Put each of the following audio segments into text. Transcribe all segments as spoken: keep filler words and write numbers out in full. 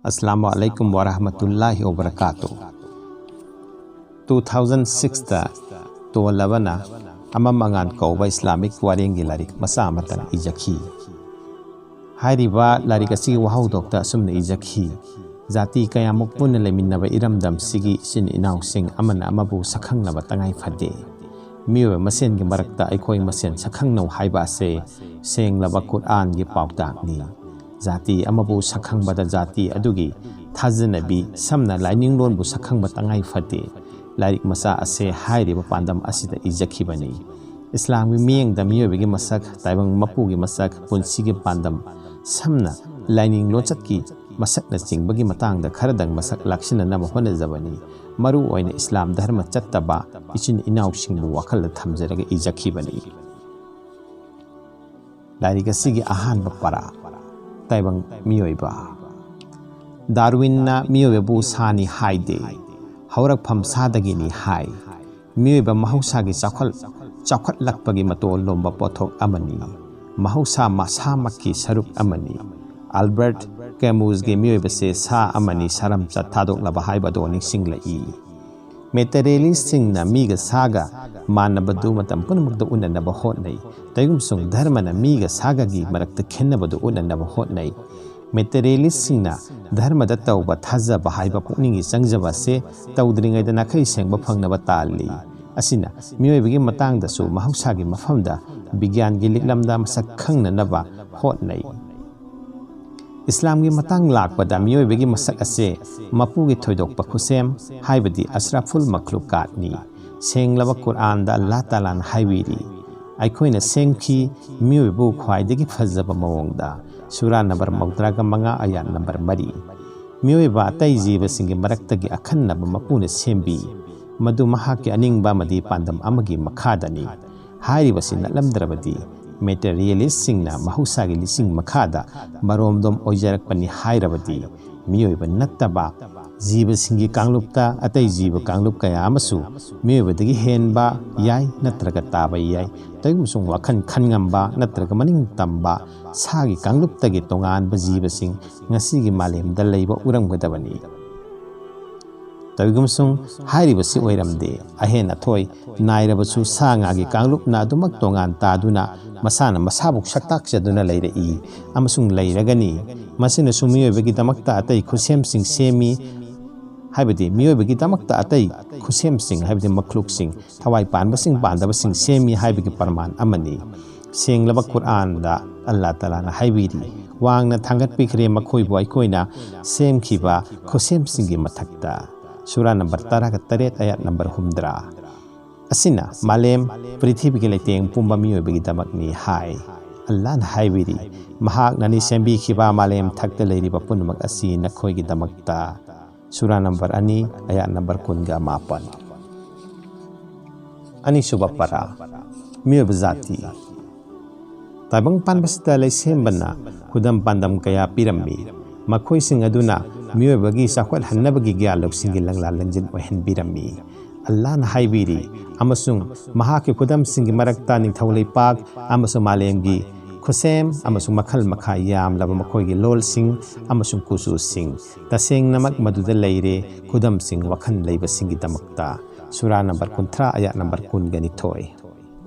ꯑꯁꯂꯥꯃꯨ ꯑꯂꯥꯏꯀꯨꯝ ꯋꯥꯔꯥꯍꯃꯇꯨꯜꯂꯥꯍꯤ ꯋꯥꯕꯔꯀꯥꯇꯨ꯫ Two thousand ꯁꯤꯛꯁꯇ ꯇꯣꯜꯂꯕꯅ ꯑꯃ ꯃꯉꯥꯟ ꯀꯧꯕ Islamic ꯋꯥꯔꯦꯡꯒꯤ ꯂꯥꯏꯔꯤꯛ ꯃꯆꯥ ꯑꯃꯇꯪ ꯏꯖꯈꯤ꯫ ꯍꯥꯏꯔꯤꯕ ꯂꯥꯏꯔꯤꯛ ꯑꯁꯤꯒꯤ ꯋꯥꯍꯧꯗꯣꯛꯇ ꯑꯁꯨꯝꯅ ꯏꯖꯈꯤ: ꯖꯥꯇꯤ ꯀꯌꯥꯃꯨꯛ ꯄꯨꯟꯅ ꯂꯩꯃꯤꯟꯅꯕ ꯏꯔꯝꯗꯝꯁꯤꯒꯤ ꯏꯆꯤꯟ ꯏꯅꯥꯎꯁꯤꯡ ꯑꯃꯅ ꯑꯃꯕꯨ ꯁꯛꯈꯪꯅꯕ ꯇꯉꯥꯏ ꯐꯗꯦ꯫ ꯃꯤꯑꯣꯏꯕ ꯃꯁꯦꯟꯒꯤ ꯃꯔꯛꯇ ꯑꯩꯈꯣꯏ ꯃꯁꯦꯟ ꯁꯛꯈꯪꯅꯧ ꯍꯥꯏꯕ ꯑꯁꯦ ꯁꯦꯡꯂꯕ ꯀꯨꯔꯑꯥꯟꯒꯤ ꯄꯥꯎꯇꯥꯛꯅꯤ꯫ ꯖꯥꯇꯤ ꯑꯃꯕꯨ ꯁꯛꯈꯪꯕꯗ ꯖꯥꯇꯤ ꯑꯗꯨꯒꯤ ꯊꯥꯖꯅꯕꯤ, ꯁꯝꯅ ꯂꯥꯏꯅꯤꯡꯂꯣꯟꯕꯨ ꯁꯛꯈꯪꯕ ꯇꯉꯥꯏ ꯐꯗꯦ꯫ ꯂꯥꯏꯔꯤꯛ ꯃꯆꯥ ꯑꯁꯦ ꯍꯥꯏꯔꯤꯕ ꯄꯥꯟꯗꯝ ꯑꯁꯤꯗ ꯏꯖꯈꯤꯕꯅꯤ꯫ ꯏꯁꯂꯥꯝꯒꯤ ꯃꯤꯠꯌꯦꯡꯗ ꯃꯤꯑꯣꯏꯕꯒꯤ ꯃꯁꯛ, ꯇꯥꯏꯕꯪ ꯃꯄꯨꯒꯤ ꯃꯁꯛ, ꯄꯨꯟꯁꯤꯒꯤ ꯄꯥꯟꯗꯝ, ꯁꯝꯅ ꯂꯥꯏꯅꯤꯡ ꯂꯣꯟꯆꯠꯀꯤ ꯃꯁꯛꯅꯆꯤꯡꯕꯒꯤ ꯃꯇꯥꯡꯗ ꯈꯔꯗꯪ ꯃꯁꯛ ꯂꯥꯛꯁꯤꯟꯅꯅꯕ ꯍꯣꯠꯅꯖꯕꯅꯤ꯫ ꯃꯔꯨ ꯑꯣꯏꯅ ꯏꯁꯂꯥꯝ ꯙꯔꯃ ꯆꯠꯇꯕ ꯏꯆꯤꯟ ꯏꯅꯥꯎꯁꯤꯡꯕꯨ ꯋꯥꯈꯜꯗ ꯊꯝꯖꯔꯒ ꯏꯖꯈꯤꯕꯅꯤ꯫ ꯂꯥꯏꯔꯤꯛ ꯑꯁꯤꯒꯤ ꯑꯍꯥꯟꯕ ꯄꯔꯥ, ꯇꯥꯏꯕꯪ ꯃꯤꯑꯣꯏꯕ꯫ ꯗꯥꯔꯋꯤꯟꯅ ꯃꯤꯑꯣꯏꯕꯕꯨ ꯁꯥꯅꯤ ꯍꯥꯏꯗꯦ, ꯍꯧꯔꯛꯐꯝ ꯁꯥꯗꯒꯤꯅꯤ ꯍꯥꯏ꯫ ꯃꯤꯑꯣꯏꯕ ꯃꯍꯧꯁꯥꯒꯤ ꯆꯥꯎꯈꯠ-, ꯆꯥꯎꯈꯠꯂꯛꯄꯒꯤ ꯃꯇꯣꯜ ꯂꯣꯝꯕ ꯄꯣꯠꯊꯣꯛ ꯑꯃꯅꯤ꯫ ꯃꯍꯧꯁꯥ ꯃꯁꯥꯃꯛꯀꯤ ꯁꯔꯨꯛ ꯑꯃꯅꯤ꯫ ꯑꯜꯕꯔꯠ ꯀꯦꯃꯨꯁꯒꯤ ꯃꯤꯑꯣꯏꯕꯁꯦ ꯁꯥ ꯑꯃꯅꯤ, ꯁꯥꯔꯝꯆꯠ ꯊꯥꯗꯣꯛꯂꯕ ꯍꯥꯏꯕꯗꯣ ꯅꯤꯡꯁꯤꯡꯂꯛꯏ꯫ ꯃꯦꯇꯔꯤꯌꯦꯂꯤꯁꯁꯤꯡꯅ ꯃꯤꯒ ꯁꯥꯒ ꯃꯥꯟꯅꯕꯗꯨ ꯃꯇꯝ ꯄꯨꯝꯅꯃꯛꯇ ꯎꯠꯅꯅꯕ ꯍꯣꯠꯅꯩ꯫ ꯇꯩꯒꯨꯝꯁꯨꯡ ꯙꯔꯃꯅ ꯃꯤꯒ ꯁꯥꯒꯒꯤ ꯃꯔꯛꯇ ꯈꯦꯟꯅꯕꯗꯨ ꯎꯠꯅꯅꯕ ꯍꯣꯠꯅꯩ꯫ ꯃꯦꯇꯔꯤꯌꯦꯂꯤꯁꯁꯤꯡꯅ ꯙꯔꯃꯗ ꯇꯧꯕ ꯊꯥꯖꯕ ꯍꯥꯏꯕ ꯄꯨꯛꯅꯤꯡꯒꯤ ꯆꯪꯖꯕ ꯑꯁꯦ ꯇꯧꯗ꯭ꯔꯤꯉꯩꯗ ꯅꯥꯈꯩ ꯁꯦꯡꯕ ꯐꯪꯅꯕ ꯇꯥꯜꯂꯤ꯫ ꯑꯁꯤꯅ ꯃꯤꯑꯣꯏꯕꯒꯤ ꯃꯇꯥꯡꯗꯁꯨ ꯃꯍꯧꯁꯥꯒꯤ ꯃꯐꯝꯗ ꯕꯤꯒ꯭ꯌꯥꯟꯒꯤ ꯂꯤꯛꯂꯝꯗ ꯃꯁꯛ ꯈꯪꯅꯅꯕ ꯍꯣꯠꯅꯩ꯫ ꯏꯁꯂꯥꯝꯒꯤ ꯃꯇꯥꯡ ꯂꯥꯛꯄꯗ ꯃꯤꯑꯣꯏꯕꯒꯤ ꯃꯁꯛ ꯑꯁꯦ ꯃꯄꯨꯒꯤ ꯊꯣꯏꯗꯣꯛꯄ ꯈꯨꯠꯁꯦꯝ, ꯍꯥꯏꯕꯗꯤ ꯑꯁ꯭ꯔꯥꯐꯨꯜ ꯃꯈ꯭ꯂꯨꯀꯥꯠꯅꯤ꯫ ꯁꯦꯡꯂꯕ ꯀꯨꯔꯑꯥꯟꯗ ꯑꯜꯂꯥꯍ ꯇꯥꯂꯥꯅ ꯍꯥꯏꯕꯤꯔꯤ, "ꯑꯩꯈꯣꯏꯅ ꯁꯦꯝꯈꯤ ꯃꯤꯑꯣꯏꯕꯕꯨ ꯈ꯭ꯋꯥꯏꯗꯒꯤ ꯐꯖꯕ ꯃꯑꯣꯡꯗ"꯫ ꯁꯨꯔꯥ ꯅꯝꯕꯔ ꯃꯧꯗ꯭ꯔꯥꯒ ꯃꯉꯥ, ꯑꯌꯥꯠ ꯅꯝꯕꯔ ꯃꯔꯤ꯫ ꯃꯤꯑꯣꯏꯕ ꯑꯇꯩ ꯖꯤꯕꯁꯤꯡꯒꯤ ꯃꯔꯛꯇꯒꯤ ꯑꯈꯟꯅꯕ ꯃꯄꯨꯅ ꯁꯦꯝꯕꯤ꯫ ꯃꯗꯨ ꯃꯍꯥꯛꯀꯤ ꯑꯅꯤꯡꯕ ꯑꯃꯗꯤ ꯄꯥꯟꯗꯝ ꯑꯃꯒꯤ ꯃꯈꯥꯗꯅꯤ꯫ ꯍꯥꯏꯔꯤꯕꯁꯤ ꯅꯠꯂꯝꯗ꯭ꯔꯕꯗꯤ, ꯃꯦꯇꯔꯤꯌꯦꯂꯤꯁꯁꯤꯡꯅ ꯃꯍꯧꯁꯥꯒꯤ ꯂꯤꯁꯤꯡ ꯃꯈꯥꯗ ꯃꯔꯣꯝꯗꯣꯝ ꯑꯣꯏꯖꯔꯛꯄꯅꯤ ꯍꯥꯏꯔꯕꯗꯤ, ꯃꯤꯑꯣꯏꯕ ꯅꯠꯇꯕ ꯖꯤꯕꯁꯤꯡꯒꯤ ꯀꯥꯡꯂꯨꯞꯇ ꯑꯇꯩ ꯖꯤꯕ ꯀꯥꯡꯂꯨꯞ ꯀꯌꯥ ꯑꯃꯁꯨ ꯃꯤꯑꯣꯏꯕꯗꯒꯤ ꯍꯦꯟꯕ ꯌꯥꯏ ꯅꯠꯇ꯭ꯔꯒ ꯇꯥꯕ ꯌꯥꯏ꯫ ꯇꯧꯏꯒꯨꯝꯕꯁꯨꯡ ꯋꯥꯈꯜ ꯈꯟ ꯉꯝꯕ ꯅꯠꯇ꯭ꯔꯒ ꯃꯅꯤꯡ ꯇꯝꯕ ꯁꯥꯒꯤ ꯀꯥꯡꯂꯨꯞꯇꯒꯤ ꯇꯣꯉꯥꯟꯕ ꯖꯤꯕꯁꯤꯡ ꯉꯁꯤꯒꯤ ꯃꯥꯂꯦꯝꯗ ꯂꯩꯕ ꯎꯔꯝꯒꯗꯕꯅꯤ꯫ ꯇꯧꯏꯒꯨꯝꯕꯁꯨꯡ ꯍꯥꯏꯔꯤꯕꯁꯤ ꯑꯣꯏꯔꯝꯗꯦ꯫ ꯑꯍꯦꯟ ꯑꯊꯣꯏ ꯅꯥꯏꯔꯕꯁꯨ ꯁꯥ ꯉꯥꯒꯤ ꯀꯥꯡꯂꯨꯞꯅ ꯑꯗꯨꯃꯛ ꯇꯣꯉꯥꯟ ꯇꯥꯗꯨꯅ ꯃꯁꯥꯅ ꯃꯁꯥꯕꯨ ꯁꯛꯇꯥꯛꯆꯗꯨꯅ ꯂꯩꯔꯛꯏ ꯑꯃꯁꯨꯡ ꯂꯩꯔꯒꯅꯤ꯫ ꯃꯁꯤꯅꯁꯨ ꯃꯤꯑꯣꯏꯕꯒꯤ ꯗꯃꯛꯇ ꯑꯇꯩ ꯈꯨꯠꯁꯦꯝꯁꯤꯡ ꯁꯦꯝꯃꯤ, ꯍꯥꯏꯕꯗꯤ ꯃꯤꯑꯣꯏꯕꯒꯤꯗꯃꯛꯇ ꯑꯇꯩ ꯈꯨꯠꯁꯦꯝꯁꯤꯡ, ꯍꯥꯏꯕꯗꯤ ꯃꯈ꯭ꯂꯨꯛꯁꯤꯡ, ꯊꯋꯥꯏ ꯄꯥꯟꯕꯁꯤꯡ ꯄꯥꯟꯗꯕꯁꯤꯡ ꯁꯦꯝꯃꯤ ꯍꯥꯏꯕꯒꯤ ꯄ꯭ꯔꯃꯥꯟ ꯑꯃꯅꯤ꯫ ꯁꯦꯡꯂꯕ ꯀꯨꯔꯥꯟꯗ ꯑꯜꯂꯥ ꯇꯥꯂꯥꯅ ꯍꯥꯏꯕꯤꯔꯤ, "ꯋꯥꯡꯅ ꯊꯥꯡꯒꯠꯄꯤꯈ꯭ꯔꯦ ꯃꯈꯣꯏꯕꯨ ꯑꯩꯈꯣꯏꯅ ꯁꯦꯝꯈꯤꯕ ꯈꯨꯠꯁꯦꯝꯁꯤꯡꯒꯤ ꯃꯊꯛꯇ"꯫ ꯁꯨꯔꯥ ꯅꯝꯕꯔ ꯇꯔꯥꯒ ꯇꯔꯦꯠ, ꯑꯌꯥꯠ ꯅꯝꯕꯔ ꯍꯨꯝꯗ꯭ꯔꯥ꯫ ꯑꯁꯤꯅ ꯃꯥꯂꯦꯝ ꯄ꯭ꯔꯤꯊꯤꯕꯤꯒꯤ ꯂꯩꯇꯦꯡ ꯄꯨꯝꯕ ꯃꯤꯑꯣꯏꯕꯒꯤꯗꯃꯛꯅꯤ ꯍꯥꯏ꯫ ꯑꯜꯂꯥꯍꯅ ꯍꯥꯏꯕꯤꯔꯤ, "ꯃꯍꯥꯛꯅꯅꯤ ꯁꯦꯝꯕꯤꯈꯤꯕ ꯃꯥꯂꯦꯝ ꯊꯛꯇ ꯂꯩꯔꯤꯕ ꯄꯨꯝꯅꯃꯛ ꯑꯁꯤ ꯅꯈꯣꯏꯒꯤꯗꯃꯛꯇ"꯫ ꯁꯨꯔꯥ ꯅꯝꯕꯔ ꯑꯅꯤ, ꯑꯌꯥꯠ ꯅꯝꯕꯔ ꯀꯨꯟꯒ ꯃꯥꯄꯟ꯫ ꯑꯅꯤꯁꯨꯕ ꯄꯔꯥ, ꯃꯤꯑꯣꯏꯕ ꯖꯥꯇꯤ꯫ ꯇꯥꯏꯕꯪ ꯄꯥꯟꯕꯁꯤꯗ ꯂꯩꯁꯦꯝꯕꯅ ꯈꯨꯗꯝ ꯄꯥꯟꯗꯝ ꯀꯌꯥ ꯄꯤꯔꯝꯃꯤ꯫ ꯃꯈꯣꯏꯁꯤꯡ ꯑꯗꯨꯅ ꯃꯤꯑꯣꯏꯕꯒꯤ ꯆꯥꯎꯈꯠꯍꯟꯅꯕꯒꯤ ꯒ꯭ꯌꯥꯟ ꯂꯧꯁꯤꯡꯒꯤ ꯂꯪꯂꯥ ꯂꯪꯖꯤꯟ ꯑꯣꯏꯍꯟꯕꯤꯔꯝꯃꯤ꯫ ꯑꯜꯂꯥꯍꯅ ꯍꯥꯏꯕꯤꯔꯤ, "ꯑꯃꯁꯨꯡ ꯃꯍꯥꯛꯀꯤ ꯈꯨꯗꯝꯁꯤꯡꯒꯤ ꯃꯔꯛꯇ ꯅꯤꯡꯊꯧ ꯂꯩꯄꯥꯛ ꯑꯃꯁꯨꯡ ꯃꯥꯂꯦꯝꯒꯤ ꯈꯨꯠꯁꯦꯝ ꯑꯃꯁꯨꯡ ꯃꯈꯜ ꯃꯈꯥ ꯌꯥꯝꯂꯕ ꯃꯈꯣꯏꯒꯤ ꯂꯣꯜꯁꯤꯡ ꯑꯃꯁꯨꯡ ꯀꯨꯆꯨꯁꯤꯡ ꯇꯁꯦꯡꯅꯃꯛ ꯃꯗꯨꯗ ꯂꯩꯔꯦ, ꯈꯨꯗꯝꯁꯤꯡ ꯋꯥꯈꯜ ꯂꯩꯕꯁꯤꯡꯒꯤꯗꯃꯛꯇ"꯫ ꯁꯨꯔꯥ ꯅꯝꯕꯔ ꯀꯨꯟꯊ꯭ꯔꯥ, ꯑꯌꯥꯠ ꯅꯝꯕꯔ ꯀꯨꯟꯒ ꯅꯤꯊꯣꯏ꯫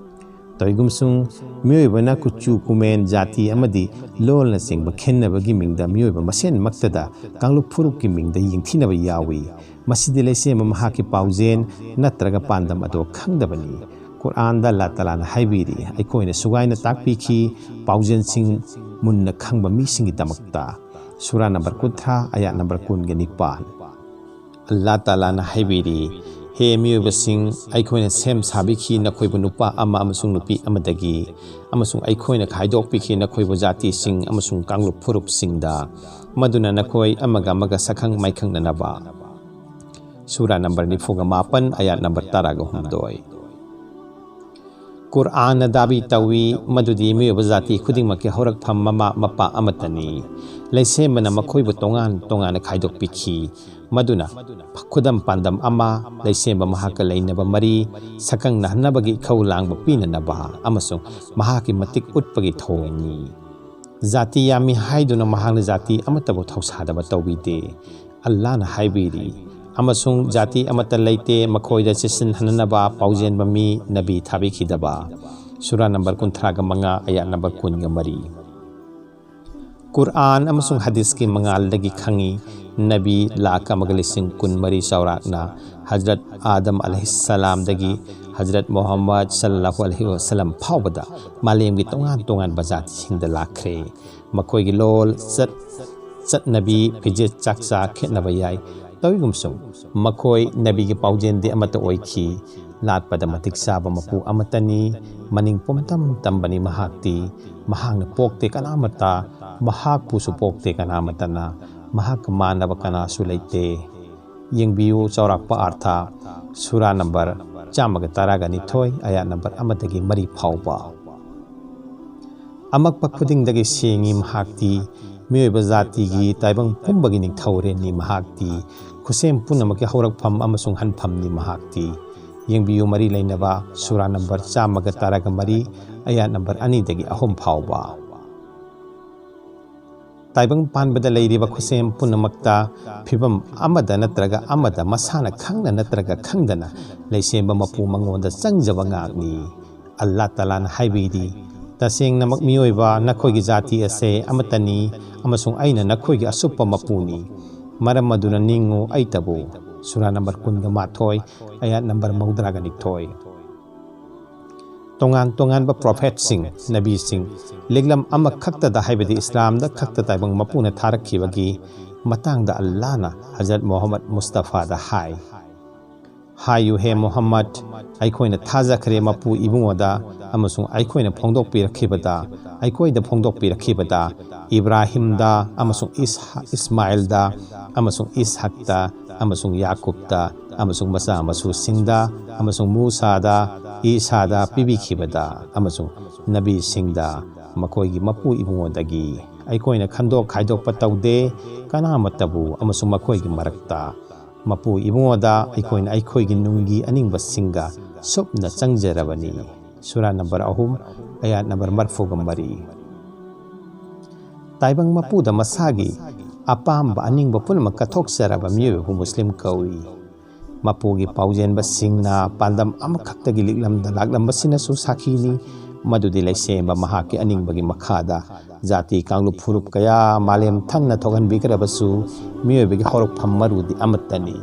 ꯇꯧꯏꯒꯨꯝꯁꯨꯡ ꯃꯤꯑꯣꯏꯕꯅ ꯀꯨꯆꯨ ꯀꯨꯃꯦꯟ, ꯖꯥꯇꯤ ꯑꯃꯗꯤ ꯂꯣꯜꯅꯆꯤꯡꯕ ꯈꯦꯟꯅꯕꯒꯤ ꯃꯤꯡꯗ ꯃꯤꯑꯣꯏꯕ ꯃꯁꯦꯟꯃꯛꯇꯗ ꯀꯥꯡꯂꯨꯞ ꯐꯨꯔꯨꯞꯀꯤ ꯃꯤꯡꯗ ꯌꯦꯡꯊꯤꯅꯕ ꯌꯥꯎꯏ꯫ ꯃꯁꯤꯗꯤ ꯂꯩꯁꯦꯝꯕ ꯃꯍꯥꯛꯀꯤ ꯄꯥꯎꯖꯦꯜ ꯅꯠꯇ꯭ꯔꯒ ꯄꯥꯟꯗꯝ ꯑꯗꯨ ꯈꯪꯗꯕꯅꯤ꯫ ꯀꯨꯔꯥꯟꯗ ꯑꯜꯂꯥꯍ ꯇꯥꯂꯥꯅ ꯍꯥꯏꯕꯤꯔꯤ, "ꯑꯩꯈꯣꯏꯅ ꯁꯨꯒꯥꯏꯅ ꯇꯥꯛꯄꯤꯈꯤ ꯄꯥꯎꯖꯦꯜꯁꯤꯡ ꯃꯨꯟꯅ ꯈꯪꯕ ꯃꯤꯁꯤꯡꯒꯤꯗꯃꯛꯇ"꯫ ꯁꯨꯔꯥ ꯅꯝꯕꯔ ꯀꯨꯟꯊ꯭ꯔꯥ, ꯑꯌꯥꯠ ꯅꯝꯕꯔ ꯀꯨꯟꯒ ꯅꯤꯄꯥꯟ꯫ ꯑꯜꯂꯥꯍ ꯇꯥꯂꯥꯅ ꯍꯥꯏꯕꯤꯔꯤ, "ꯍꯦ ꯃꯤꯑꯣꯏꯕꯁꯤꯡ, ꯑꯩꯈꯣꯏꯅ ꯁꯦꯝ ꯁꯥꯕꯤꯈꯤ ꯅꯈꯣꯏꯕꯨ ꯅꯨꯄꯥ ꯑꯃ ꯑꯃꯁꯨꯡ ꯅꯨꯄꯤ ꯑꯃꯗꯒꯤ, ꯑꯃꯁꯨꯡ ꯑꯩꯈꯣꯏꯅ ꯈꯥꯏꯗꯣꯛꯄꯤꯈꯤ ꯅꯈꯣꯏꯕꯨ ꯖꯥꯇꯤꯁꯤꯡ ꯑꯃꯁꯨꯡ ꯀꯥꯡꯂꯨꯞ ꯐꯨꯔꯨꯞꯁꯤꯡꯗ, ꯃꯗꯨꯅ ꯅꯈꯣꯏ ꯑꯃꯒ ꯑꯃꯒ ꯁꯛꯈꯪ ꯃꯥꯏꯈꯪꯅꯅꯕ"꯫ ꯁꯨꯔꯥ ꯅꯝꯕꯔ ꯅꯤꯐꯨꯒ ꯃꯥꯄꯟ, ꯑꯌꯥꯠ ꯅꯝꯕꯔ ꯇꯔꯥꯒ ꯍꯨꯝꯗꯣꯏ꯫ ꯀꯨꯔꯥꯟꯅ ꯗꯥꯕꯤ ꯇꯧꯏ ꯃꯗꯨꯗꯤ ꯃꯤꯑꯣꯏꯕ ꯖꯥꯇꯤ ꯈꯨꯗꯤꯡꯃꯛꯀꯤ ꯍꯧꯔꯛꯐꯝ ꯃꯃꯥ ꯃꯄꯥ ꯑꯃꯠꯇꯅꯤ꯫ ꯂꯩꯁꯦꯝꯕꯅ ꯃꯈꯣꯏꯕꯨ ꯇꯣꯉꯥꯟ ꯇꯣꯉꯥꯟꯅ ꯈꯥꯏꯗꯣꯛꯄꯤꯈꯤ꯫ ꯃꯗꯨꯅ ꯈꯨꯗꯝ ꯄꯥꯟꯗꯝ ꯑꯃ, ꯂꯩꯁꯦꯝꯕ ꯃꯍꯥꯛꯀ ꯂꯩꯅꯕ ꯃꯔꯤ ꯁꯛꯈꯪꯅꯍꯟꯅꯕꯒꯤ ꯏꯈꯧ ꯂꯥꯡꯕ ꯄꯤꯅꯅꯕ ꯑꯃꯁꯨꯡ ꯃꯍꯥꯛꯀꯤ ꯃꯇꯤꯛ ꯎꯠꯄꯒꯤ ꯊꯧꯑꯣꯡꯅꯤ꯫ ꯖꯥꯇꯤ ꯌꯥꯝꯃꯤ ꯍꯥꯏꯗꯨꯅ ꯃꯍꯥꯛꯅ ꯖꯥꯇꯤ ꯑꯃꯠꯇꯕꯨ ꯊꯧꯁꯥꯗꯕ ꯇꯧꯕꯤꯗꯦ꯫ ꯑꯜꯂꯥꯍꯅ ꯍꯥꯏꯕꯤꯔꯤ, "ꯑꯃꯁꯨꯡ ꯖꯥꯇꯤ ꯑꯃꯠꯇ ꯂꯩꯇꯦ, ꯃꯈꯣꯏꯗ ꯆꯦꯠꯁꯤꯟꯍꯟꯅꯕ ꯄꯥꯎꯖꯦꯟꯕ ꯃꯤ ꯅꯕꯤ ꯊꯥꯕꯤꯈꯤꯗꯕ"꯫ ꯁꯨꯔꯥ ꯅꯝꯕꯔ ꯀꯨꯟꯊ꯭ꯔꯥꯒ ꯃꯉꯥ, ꯑꯌꯥꯠ ꯅꯝꯕꯔ ꯀꯨꯟꯒ ꯃꯔꯤ꯫ ꯀꯨꯔꯑꯥꯟ ꯑꯃꯁꯨꯡ ꯍꯗꯤꯁꯀꯤ ꯃꯉꯥꯜꯗꯒꯤ ꯈꯪꯏ, ꯅꯕꯤ ꯂꯥꯈ ꯑꯃꯒ ꯂꯤꯁꯤꯡ ꯀꯨꯟꯃꯔꯤ ꯆꯥꯎꯔꯥꯛꯅ ꯍꯖꯔꯠ ꯑꯥꯗꯝ ꯑꯂꯩꯍꯤꯁꯁꯂꯥꯝꯗꯒꯤ ꯍꯖꯔꯠ ꯃꯨꯍꯝꯃꯗ ꯁꯜꯂꯜꯂꯥꯍꯨ ꯑꯂꯩꯍꯤ ꯋꯁꯜꯂꯝ ꯐꯥꯎꯕꯗ ꯃꯥꯂꯦꯝꯒꯤ ꯇꯣꯉꯥꯟ ꯇꯣꯉꯥꯟꯕ ꯖꯥꯇꯤꯁꯤꯡꯗ ꯂꯥꯛꯈ꯭ꯔꯦ꯫ ꯃꯈꯣꯏꯒꯤ ꯂꯣꯜ, ꯆꯠ, ꯆꯠꯅꯕꯤ, ꯐꯤꯖꯦꯠ ꯆꯥꯛꯆꯥ ꯈꯦꯠꯅꯕ ꯌꯥꯏ꯫ ꯇꯧꯏꯒꯨꯝꯁꯨꯡ ꯃꯈꯣꯏ ꯅꯕꯤꯒꯤ ꯄꯥꯎꯖꯦꯟꯗꯤ ꯑꯃꯠꯇ ꯑꯣꯏꯈꯤ꯫ ꯂꯥꯠꯄꯗ ꯃꯇꯤꯛ ꯆꯥꯕ ꯃꯄꯨ ꯑꯃꯠꯇꯅꯤ꯫ ꯃꯅꯤꯡ ꯄꯨꯝꯇꯝ ꯇꯝꯕꯅꯤ ꯃꯍꯥꯛꯇꯤ꯫ ꯃꯍꯥꯛꯅ ꯄꯣꯛꯇꯦ ꯀꯅꯥꯃꯠꯇ, ꯃꯍꯥꯛꯄꯨꯁꯨ ꯄꯣꯛꯇꯦ ꯀꯅꯥꯃꯠꯇꯅ, ꯃꯍꯥꯛꯀ ꯃꯥꯟꯅꯕ ꯀꯅꯥꯁꯨ ꯂꯩꯇꯦ꯫ ꯌꯦꯡꯕꯤꯌꯨ ꯆꯥꯎꯔꯥꯛꯄ ꯑꯥꯔꯊ, ꯁꯨꯔꯥ ꯅꯝꯕꯔ ꯆꯥꯝꯃꯒ ꯇꯔꯥꯒ ꯅꯤꯊꯣꯏ, ꯑꯌꯥꯠ ꯅꯝꯕꯔ ꯑꯃꯗꯒꯤ ꯃꯔꯤ ꯐꯥꯎꯕ꯫ ꯑꯃꯛꯄ ꯈꯨꯗꯤꯡꯗꯒꯤ ꯁꯦꯡꯉꯤ ꯃꯍꯥꯛꯇꯤ꯫ ꯃꯤꯑꯣꯏꯕ ꯖꯥꯇꯤꯒꯤ ꯇꯥꯏꯕꯪ ꯄꯨꯝꯕꯒꯤ ꯅꯤꯡꯊꯧꯔꯦꯜꯅꯤ ꯃꯍꯥꯛꯇꯤ꯫ ꯈꯨꯠꯁꯦꯝ ꯄꯨꯝꯅꯃꯛꯀꯤ ꯍꯧꯔꯛꯐꯝ ꯑꯃꯁꯨꯡ ꯍꯟꯐꯝꯅꯤ ꯃꯍꯥꯛꯇꯤ꯫ ꯌꯦꯡꯕꯤꯌꯨ ꯃꯔꯤ ꯂꯩꯅꯕ ꯁꯨꯔꯥ ꯅꯝꯕꯔ ꯆꯥꯝꯃꯒ ꯇꯔꯥꯒ ꯃꯔꯤ, ꯑꯌꯥꯠ ꯅꯝꯕꯔ ꯑꯅꯤꯗꯒꯤ ꯑꯍꯨꯝ ꯐꯥꯎꯕ꯫ ꯇꯥꯏꯕꯪ ꯄꯥꯟꯕꯗ ꯂꯩꯔꯤꯕ ꯈꯨꯠꯁꯦꯝ ꯄꯨꯝꯅꯃꯛꯇ ꯐꯤꯕꯝ ꯑꯃꯗ ꯅꯠꯇ꯭ꯔꯒ ꯑꯃꯗ ꯃꯁꯥꯅ ꯈꯪꯅ ꯅꯠꯇ꯭ꯔꯒ ꯈꯪꯗꯅ ꯂꯩꯁꯦꯝꯕ ꯃꯄꯨ ꯃꯉꯣꯟꯗ ꯆꯪꯖꯕ ꯉꯥꯛꯅꯤ꯫ ꯑꯜꯂꯥꯍ ꯇꯥꯂꯥꯅ ꯍꯥꯏꯕꯤꯔꯤ, "ꯇꯁꯦꯡꯅꯃꯛ ꯃꯤꯑꯣꯏꯕ, ꯅꯈꯣꯏꯒꯤ ꯖꯥꯇꯤ ꯑꯁꯦ ꯑꯃꯠꯇꯅꯤ ꯑꯃꯁꯨꯡ ꯑꯩꯅ ꯅꯈꯣꯏꯒꯤ ꯑꯁꯨꯞꯄ ꯃꯄꯨꯅꯤ꯫ ꯃꯔꯝ ꯑꯗꯨꯅ ꯅꯤꯡꯉꯨ ꯑꯩꯇꯕꯨ"꯫ ꯁꯨꯔꯥ ꯅꯝꯕꯔ ꯀꯨꯟꯒ ꯃꯥꯊꯣꯏ, ꯑꯌꯥꯠ ꯅꯝꯕꯔ ꯃꯧꯗ꯭ꯔꯥꯒ ꯅꯤꯊꯣꯏ꯫ ꯇꯣꯉꯥꯟ ꯇꯣꯉꯥꯟꯕ ꯄ꯭ꯔꯣꯐꯦꯠꯁꯤꯡ, ꯅꯕꯤꯁꯤꯡ, ꯂꯤꯛꯂꯝ ꯑꯃꯈꯛꯇꯗ, ꯍꯥꯏꯕꯗꯤ ꯏꯁꯂꯥꯝꯗ ꯈꯛꯇ ꯇꯥꯏꯕꯪ ꯃꯄꯨꯅ ꯊꯥꯔꯛꯈꯤꯕꯒꯤ ꯃꯇꯥꯡꯗ ꯑꯜꯂꯥꯍꯅ ꯍꯖꯔꯠ ꯃꯨꯍꯝꯃꯗ ꯃꯨꯁꯇꯐꯥꯗ ꯍꯥꯏ, "ꯍꯥꯏꯌꯨ, ꯍꯦ ꯃꯨꯍꯝꯃꯗ, ꯑꯩꯈꯣꯏꯅ ꯊꯥꯖꯈ꯭ꯔꯦ ꯃꯄꯨ ꯏꯕꯨꯡꯉꯣꯗ ꯑꯃꯁꯨꯡ ꯑꯩꯈꯣꯏꯅ ꯐꯣꯡꯗꯣꯛꯄꯤꯔꯛꯈꯤꯕꯗ, ꯑꯩꯈꯣꯏꯗ ꯐꯣꯡꯗꯣꯛꯄꯤꯔꯛꯈꯤꯕꯗ, ꯏꯕ꯭ꯔꯥꯍꯤꯝꯗ ꯑꯃꯁꯨꯡ ꯏꯁ-, ꯏꯁꯃꯥꯏꯜꯗ ꯑꯃꯁꯨꯡ ꯏꯁꯍꯛꯇ ꯑꯃꯁꯨꯡ ꯌꯥꯀꯨꯕꯇ ꯑꯃꯁꯨꯡ ꯃꯆꯥ ꯃꯁꯨꯁꯤꯡꯗ ꯑꯃꯁꯨꯡ ꯃꯨꯁꯥꯗ, ꯏꯁꯥꯗ ꯄꯤꯕꯤꯈꯤꯕꯗ ꯑꯃꯁꯨꯡ ꯅꯕꯤꯁꯤꯡꯗ ꯃꯈꯣꯏꯒꯤ ꯃꯄꯨ ꯏꯕꯨꯡꯉꯣꯗꯒꯤ"꯫ ꯑꯩꯈꯣꯏꯅ ꯈꯟꯗꯣꯛ ꯈꯥꯏꯗꯣꯛꯄ ꯇꯧꯗꯦ ꯀꯅꯥꯃꯠꯇꯕꯨ ꯑꯃꯁꯨꯡ ꯃꯈꯣꯏꯒꯤ ꯃꯔꯛꯇ꯫ ꯃꯄꯨ ꯏꯕꯨꯡꯉꯣꯗ ꯑꯩꯈꯣꯏꯅ ꯑꯩꯈꯣꯏꯒꯤ ꯅꯨꯡꯒꯤ ꯑꯅꯤꯡꯕꯁꯤꯡꯒ ꯁꯨꯞꯅ ꯆꯪꯖꯔꯕꯅꯤ꯫ ꯁꯨꯔꯥ ꯅꯝꯕꯔ ꯑꯍꯨꯝ, ꯑꯌꯥꯠ ꯅꯝꯕꯔ ꯃꯔꯤꯐꯨꯒ ꯃꯔꯤ꯫ ꯇꯥꯏꯕꯪ ꯃꯄꯨꯗ ꯃꯁꯥꯒꯤ ꯑꯄꯥꯝꯕ ꯑꯅꯤꯡꯕ ꯄꯨꯝꯅꯃꯛ ꯀꯠꯊꯣꯛꯆꯔꯕ ꯃꯤꯑꯣꯏꯕꯕꯨ ꯃꯨꯁꯂꯤꯝ ꯀꯧꯏ꯫ ꯃꯄꯨꯒꯤ ꯄꯥꯎꯖꯦꯟꯕꯁꯤꯡꯅ ꯄꯥꯟꯗꯝ ꯑꯃꯈꯛꯇꯒꯤ ꯂꯤꯛꯂꯝꯗ ꯂꯥꯛꯂꯝꯕꯁꯤꯅꯁꯨ ꯁꯥꯈꯤꯅꯤ, ꯃꯗꯨꯗꯤ ꯂꯩꯁꯦꯝꯕ ꯃꯍꯥꯛꯀꯤ ꯑꯅꯤꯡꯕꯒꯤ ꯃꯈꯥꯗ ꯖꯥꯇꯤ ꯀꯥꯡꯂꯨꯞ ꯐꯨꯔꯨꯞ ꯀꯌꯥ ꯃꯥꯂꯦꯝ ꯊꯟꯅ ꯊꯣꯛꯍꯟꯕꯤꯈ꯭ꯔꯕꯁꯨ, ꯃꯤꯑꯣꯏꯕꯒꯤ ꯍꯧꯔꯛꯐꯝ ꯃꯔꯨꯗꯤ ꯑꯃꯠꯇꯅꯤ꯫